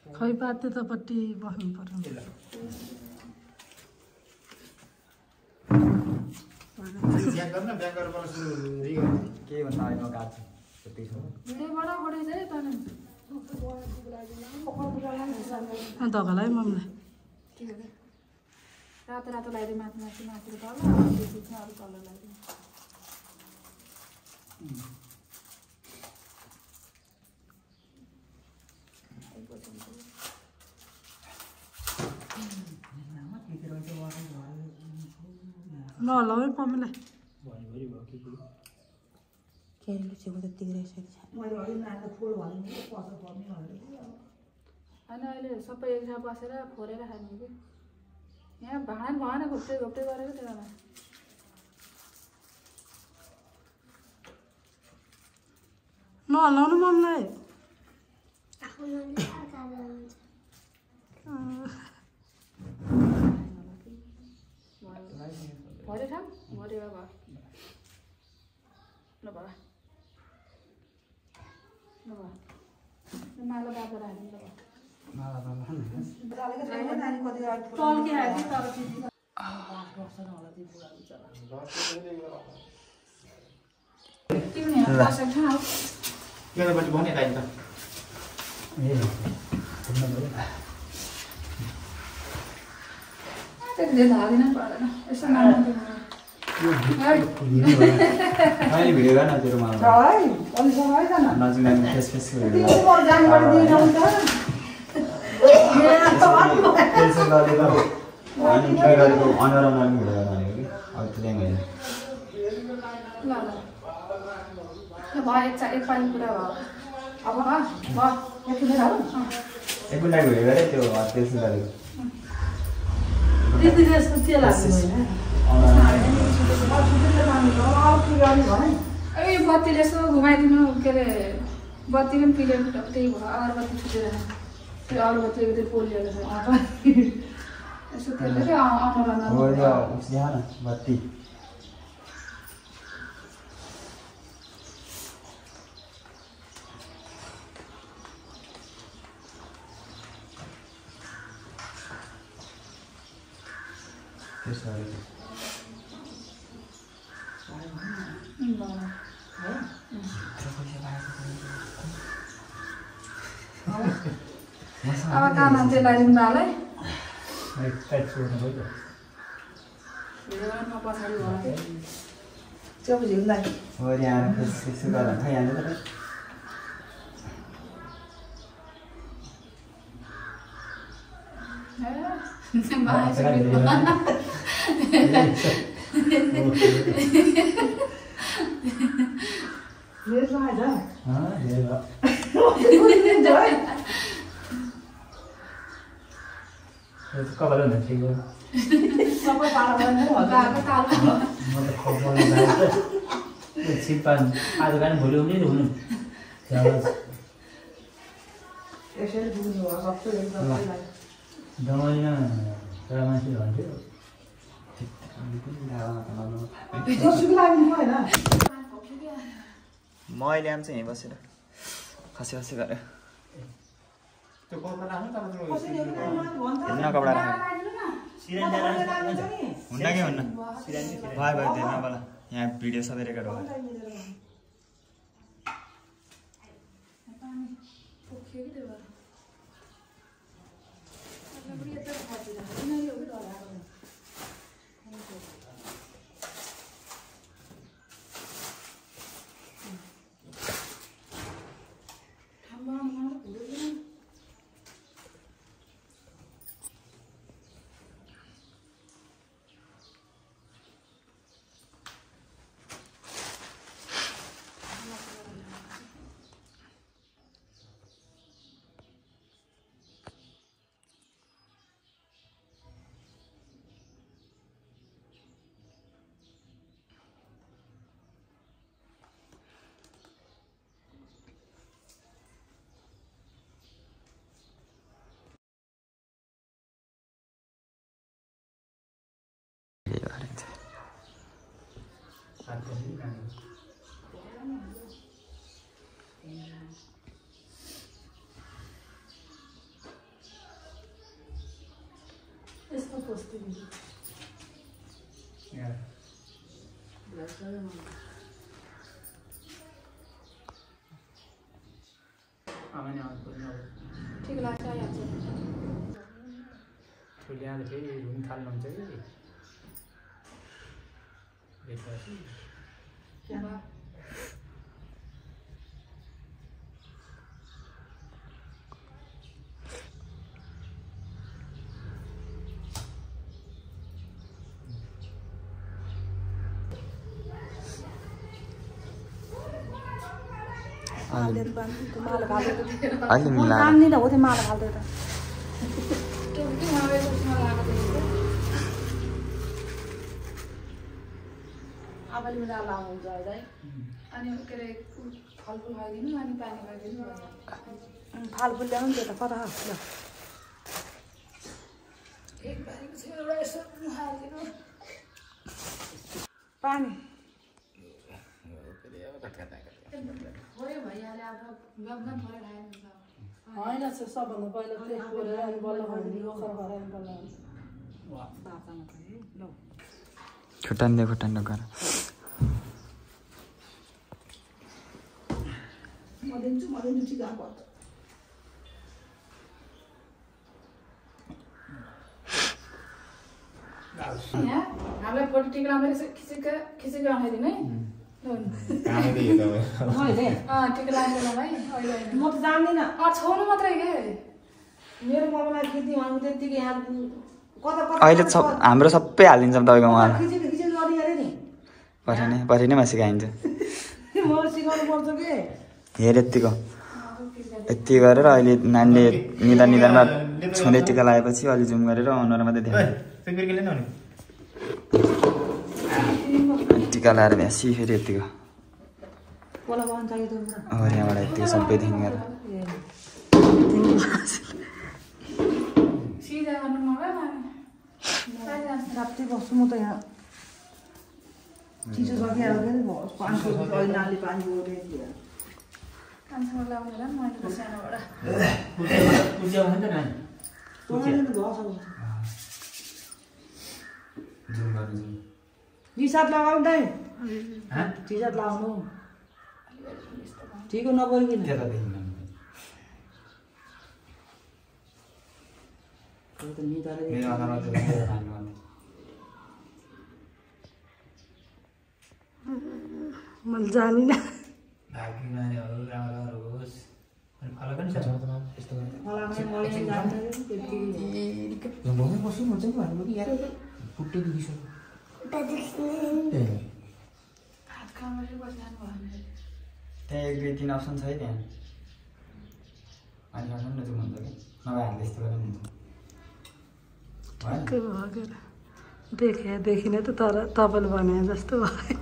खै पात त्यतापट्टि बस्नु पर्यो धगलाई मम्मीलाई रातो रातो लगाइदियो माथि माथि माथि तल अरू कलर लगाइदियो नहलाऊ मम्मीलाई होइन अहिले सबै एक ठाउँ बसेर फोरेर खाने कि यहाँ भाँडा भएन घोप्दै घोप्दै गरेको त्यसमा नहलाउनु मम्मीलाई भरे ठाउँ भरे भयो ल भयो ल भयो माला बाबा राख्नु ल एकपालि पुरा भयो अब बत्तीले यसो घुमाइदिनु के अरे बत्ती पनि पिलेर त्यही भयो अगरबत्ती छुटेर त्यो अगरबत्ती त्यो पोलिएको छ यसो त्यसले बत्ती अब कहाँ मान्छे लगाइदिनु दालै पछाडि आज बिहान भोलि आउने हुनु दमाईमा एउटा मान्छे भन्थ्यो म अहिले आउँछ यहीँ बसेर खसी खसी गरेर हुन्न कपडा हुन्न कि हुन्न भयो भयो त्यो नबला यहाँ भिडियो सबै रेकर्ड भयो ठिक लाग्छ आइहाल्छ ठुलिया त फेरि रुम थाल्नुहुन्छ कि भेटपछि अलि मिलाएर अब मिलाएर लाउनुहुन्छ है अनि के अरे फलफुल खाइदिनु अनि पानी खाइदिनु फलफुल ल्याउनु नि त कता ल एक बारीको छेउबाट यसो खाइदिनु पानी भयो भइहाल्यो अब गफगाफ गरेर खाइदिन्छ होइन सबभन्दा पहिला त्यो खोलेर अनि बल्ल खाइदिनु लोखर खरायो बल्ल बाचामा त है ल खुट्टान्दै गर म दिन्छु ठिक आएको यहाँ हामीलाई फोटो टिक्रा खिचेको आउँदिनु है टिका लाग्दैन भाइ अहिले म त जान्दिनँ छोड्नु मात्रै के मेरो मोबाइलमा खिच्ने भन्नु त्यतिकै यहाँ कता अहिले हाम्रो सबै हालिदिन्छ तपाईँको उहाँ खिचेको गरिहाल्यो नि पछि नै सिकाइन्छ म सिकाउनु पर्छ के हेर यति गरेर अहिले नानीले निदानमा छुँदै टिका लगाएपछि अलि जुम गरेर अनुहार मात्रै ध्यान टिका लगाएर भ्यासी फेरि यतिको यहाँबाट यतिको सबै देखि गरेर सिधा गर्नु मगाएन राति बस्छु म त यहाँ चिसो सकिहाल्यो नाली पानी बोल्दै कान्छामा लाउनु र मैले सानोबाट टी सर्ट लगाउनु दाइ टी सर्ट लगाउनु ठिक हो नगइकन मैले जानिनँ त्यहाँ 1 2 3 अप्सन छ है त्यहाँ अनि अप्सन नजुम हुन्छ कि नभए हामीले यस्तो गरेर हुन्छ के भयो देखिन त तर तपाईँले भने जस्तो भएन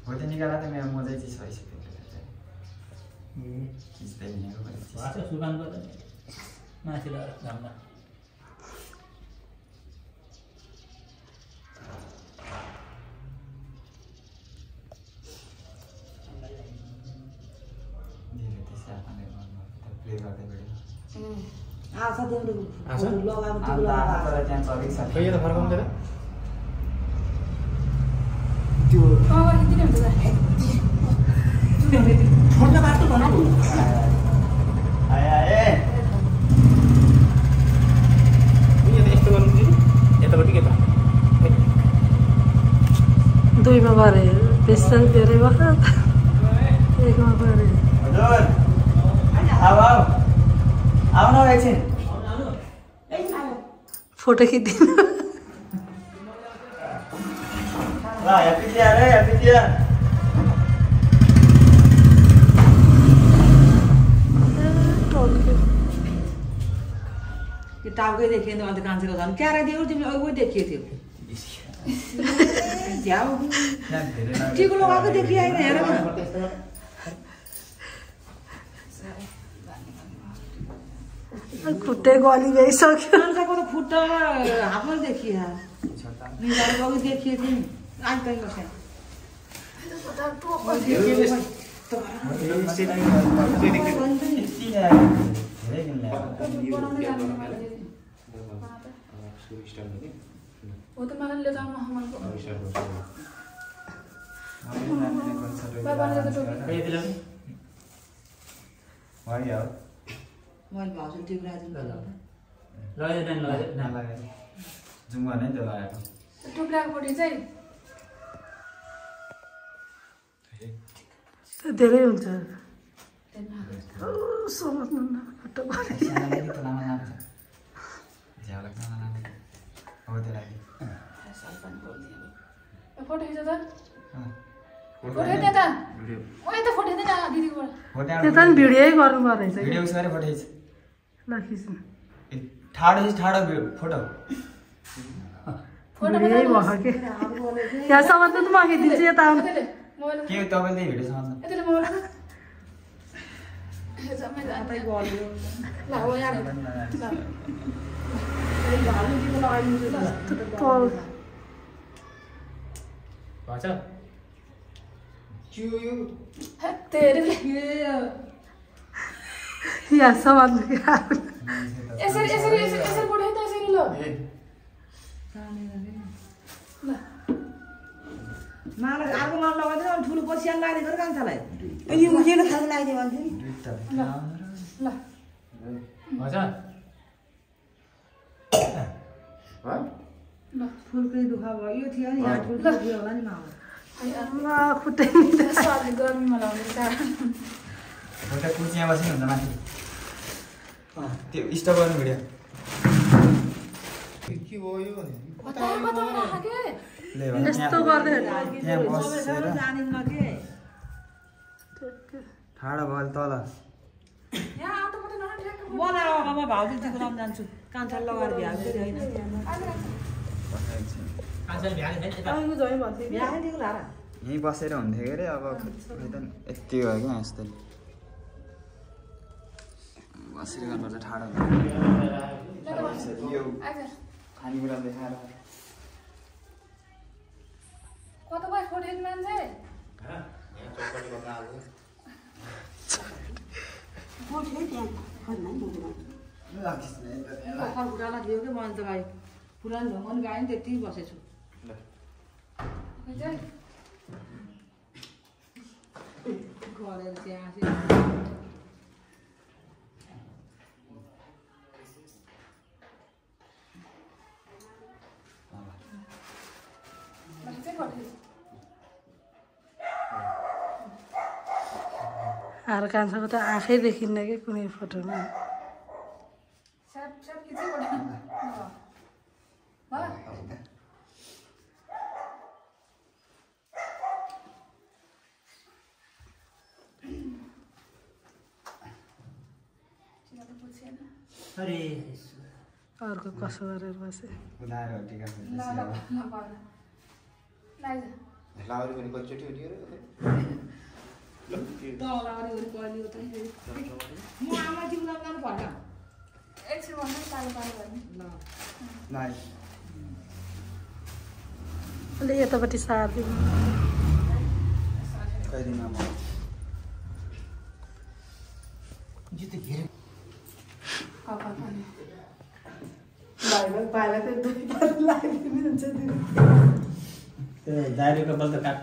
हो त्यो निकाला त मेरो मोजै चिज भइसक्यो खिच्दै हिँडेको सुकान गर्दा माथि लगाएर घाममा प्ले गर्दै भिडियो आशा देउडे लगाएको तर त्यहाँ चलेको छ त फर्काउँदैन त्यो यति नै हुन्छ छोड्न बाटो भन्नु आए यस्तो गर्नु यतापट्टि के त दुईमा गरे बेच्छ धेरै वखत एकमा गरे हजुर आउनु एकछिन फोटो खिच्दिनु ल ह्याप्पी टियर है ह्याप्पी टियर त्यो टाउकै देखिएन अन्त कान्छेको झन् क्यारा दियो तिमीले अघि देखिएको थियो झ्याउ टिको लगाएको देखिआएन हेर न खुट्टै गली गइसक्यो कान्छाको त खुट्टा हाफल देखिया निजाको अघि देखिएको थियो नि आज त वो तो मैंने ले जाऊँ हमारे को बाबा ने तो टोपी वही हो मैले भाउजू त्यो राजिन जुम गर्ने त्यो लगाएको टोपीको पट्टि चाहिँ धेरै हुन्छ समझ्नु न खट्टा फोटो खिच्छ त फोटो खिच्ने त ओ यता फोटो खिच्ने न दिदीको त्यता नि भिडियो गर्नु पर्छ भिडियो उसरी फोटो खिच ल खिच्नु ठाडो फोटो फोटो भिडियो भयो के यहाँ समात्नु त म खिचिदिन्छु यता आउनु के तपाईँले भिडियो समात्नु यतिले मोबाइल जम्मै जाँदै गल्यो ल हो यहाँ भाउजूको लगाइदिन्छु ल तल भन्छ तेरे यहाँ समात्नु के यसरी यसरी यसरी यसरी फोटो खिच्दा यसरी ल मलाई अर्को मन लगाइदिनु अनि ठुलो पसियान लगाइदिएको कान्छालाई यो उजेलो खालको लगाइदियो भन्थ्यो नि ल भन्छ ल फुलकै दुःख भयो यो थियो नि यहाँ ठुलो थियो होला नि मामा खुट्टै साले गर्मीमा लाउने कारण एउटा कुर्सीमा बस्नु हुन्छ माथि त्यो स्टप गर्नु भिडियो के भयो भने कता कता राख के ले यस्तो गर्दै यहाँ बसेर जानिन्न के ठाडो भयो तल यहाँ आउँदा मात्रै नठ्याक्क बनाएर अब म भाउजूजीको नाम जान्छु कान्छाले लगाएर भ्याएको होइन कान्छाले भ्याले छैन यता आउनु जाइ भन्थे भ्याएको लाएर यहीँ बसेर हुन्थ्यो के अरे अब यति भयो क्या यस्तो बसेर गर्नुपर्छ ठाडो यो खानेकुरा देखाएर कता भयो फोटो खिच्ने मान्छे भर्खर बुढालाई दियो कि मैले त गाई पुरानो ढङ्गको गाई नि त्यति बसेछु खै गरेर त्यहाँ आएर कान्छाको त आँखै देखिन्न कि कुनै फोटोमा स्याप स्याप खिच्दै फोटो अरे अर्को कसो गरेर बसे उनीहरू टिका लाउरी पनि कतिचोटि उठ्यो तल अगाडि कहिले उता म आमा जिउमा जानु पर्छ एकछिन भन्नु पालो पालो गर्ने ल नाइ अलि यतापट्टि सारिदिनु कहिले नाम जिते घेरे भाइलाई त दुई पालो लगाइदिनु हुन्छ त्यो दाइरेको बल त काट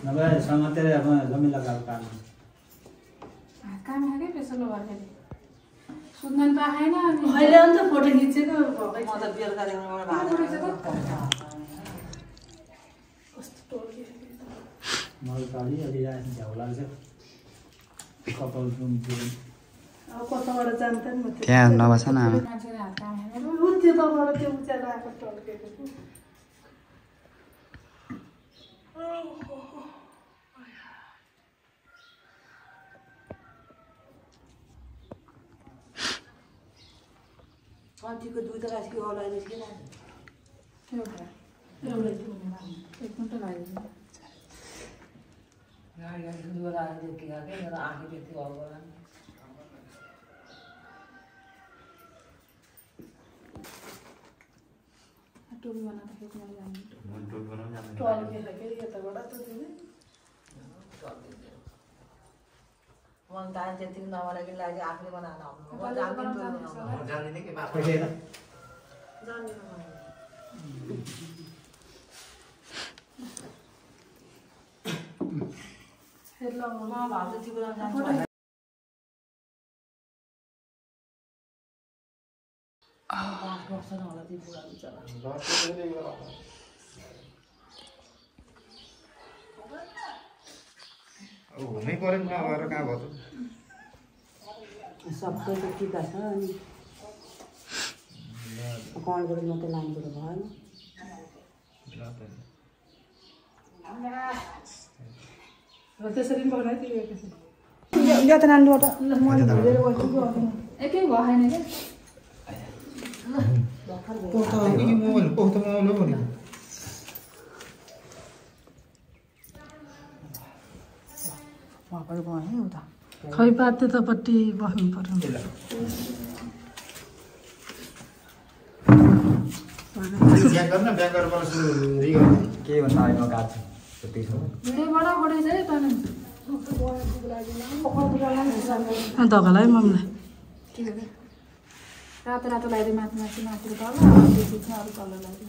नभए समातेर अब जमिन लगाएको काम काम खाएकै प्रेसर गर्दाखेरि सुत्न नि पाएन अनि अहिले अन्त फोटो खिचेको म त बेलुका देख्नु कस्तो टोल्के मल काली अलि झ्याउ लाग्छ कपाल जुन अब कताबाट जान्छ नि म त्यहाँ नबस न आमा मान्छेले हात काम खाएर त्यो तलबाट त्यो उचालेर आएको टल्केको कन्टीको दुध राखेको होला निस्किन एउटा एक घन्टा लाग्यो गाडी गाडी दुध राखेको के के मेरो आँखी त्यति होला टोपी बनाउँदाखेरि मैले जान्छु टोपी बनाउन जान्दैन टल के यताबाट त तिमी मन त त्यति नभएर कि लागि आफूले बनाएर आउनु जान्दिन के बाप हेर्ला म भाउजू तिम्रो जान्छ हुनै पर्यो नि नभएर कहाँ भयो सबै त टिका छ अनि कलबाट मात्रै लानुको त भएन त्यसरी बनाइदिएको ल्यात नानीबाट एकै भएन क्या उहाँबाट गएँ उता खै पात त्यतापट्टि बस्नु पर्यो ब्याक गर्न ब्याक गरेर के भन्दा अहिले म काट्छु त्यति छ भिडियोबाट बढाइ चाहिँ पानी दगलाई मम्मीलाई के भयो रातो रातो लगाइदियो माथि माथि माथिको तल बेसी चाहिँ अरू तल लगाइदियो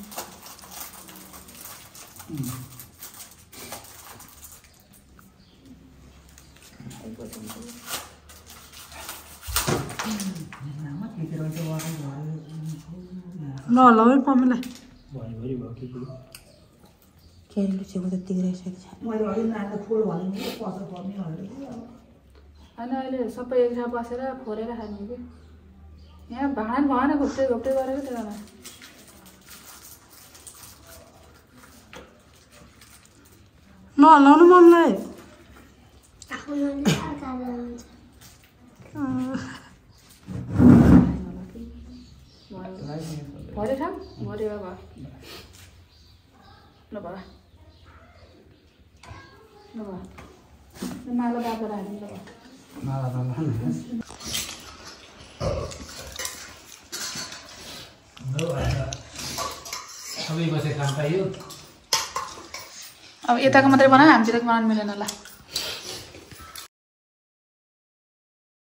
ल ल है मम्मीलाई खेल्नु लुचेको त्यतिकै रहेछ मैले अलिक नानीलाई फुल भने पसल पर्ने भनेर होइन अहिले सबै एक ठाउँ बसेर फोरेर खाने कि यहाँ भाँडा पनि भएन घोप्टै घोप्टै गरेको त्यसमा नहलाउनु मम्मीलाई भरे ठाउँ भरे भयो ल भयो ल भयो माला बाबा राख्नु ल सबै बसे खान पाइयो अब यताको मात्रै बनायो हामीतिरको बनाउनु मिलेन ल